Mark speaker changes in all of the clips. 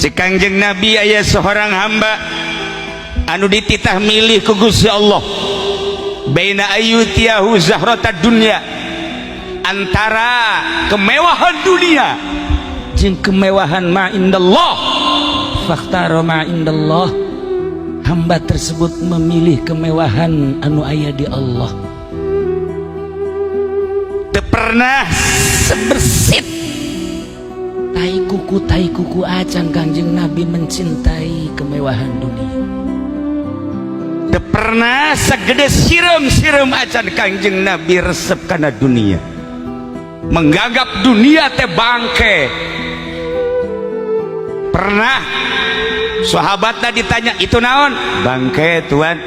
Speaker 1: Cek Kangjeng Nabi, aya seorang hamba anu dititah milih ku Gusti Allah baina ayyu'thiyahu zahrata dunya, antara kemewahan dunia jeung kemewahan ma indallah, fakhtara ma indallah. Hamba tersebut memilih kemewahan anu aya di Allah. Teu pernah sebersit tai kuku acan Kangjeng Nabi mencintai kemewahan dunia. Teu pernah segede sireum-sireum acan Kangjeng Nabi resep kana dunia, menganggap dunia teh bangke. Pernah sahabatna ditanya, "Itu naon?" "Bangke, tuan."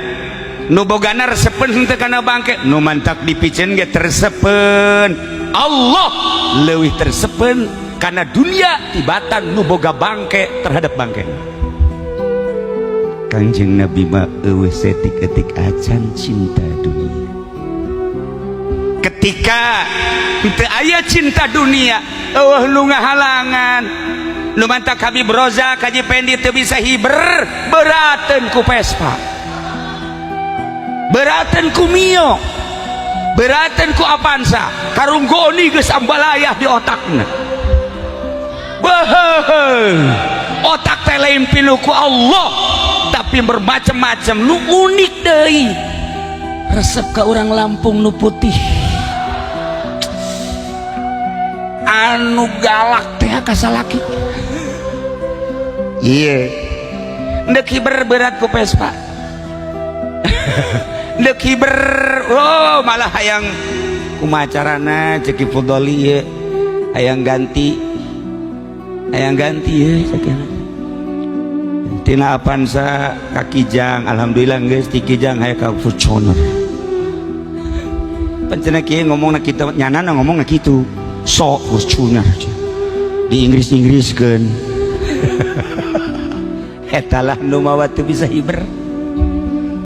Speaker 1: "Nu bogana resepeun henteu kana bangke?" "Nu mantak dipiceun ge teresepeun." Allah leuwih tersepeun kana dunia tibatan nu boga bangke terhadap bangke. Kangjeng Nabi mah euweuh setik-etik acan cinta dunia. Ketika teu aya cinta dunia, euweuh nu ngahalangan. Nu mantak Habib Rozak, Haji Pendi teu bisa hiber, berateun ku Vespa, berateun ku Mio, berateun ku Avanza. Karung goni geus ambalayah di otakna. Beuh, otak teh lain pinuh ku Allah, tapi bermacam-macam. Nu unik deui, resep ka orang Lampung nu putih anu galak teh ka salaki. Iya, ndek hiber berat ku Vespa, ndek hiber. Oh, malah hayang kumaha carana, cek Fudoli ieu, hayang ganti, hayang ganti ye cek tina Avanza ka Kijang. Alhamdulillah geus ti Kijang hayang ka Fortuner. Pancena kieu ngomongna kitu, nyanana ngomongna kitu, sok Fortuner di Inggris-Inggriskeun. Eta lah nu mawa teu bisa hiber.